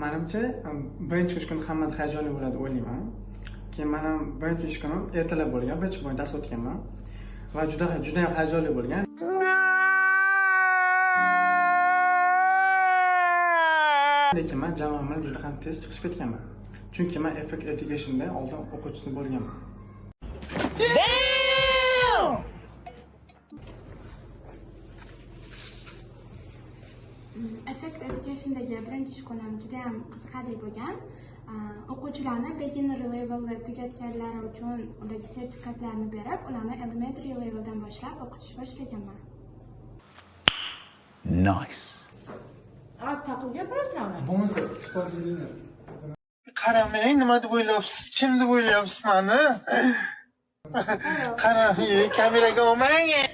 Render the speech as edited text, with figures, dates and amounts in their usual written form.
Manimcha, birinchi ish kuni hammada hayajonli bo'ladi deb o'ylayman. Keyin man ham birinchi ish kunim ertalab bo'lgan, birinchi kun dars o'tganman va juda juda ham hayajonli bo'lgan. Lekin man jamoam bilan juda ham tez chiqishib ketganman. Chunki man Effect Education'da oldin o'quvchisi bo'lganman. Effect Education'dagi birinchi ish kunim juda ham qiziqarli bo'lgan. O'quvchilarni beginner levelni tugatganlari uchun ularga sertifikatlarni berib, ularni elementary leveldan boshlab o'qitish boshlaganman. Nice. A, taqib gapirasizlarmi? Bo'lmasa ustozingni Qaramang, nima deb o'ylayapsiz? Kim deb o'ylayapsiz mani? Qarang, kameraga olmang.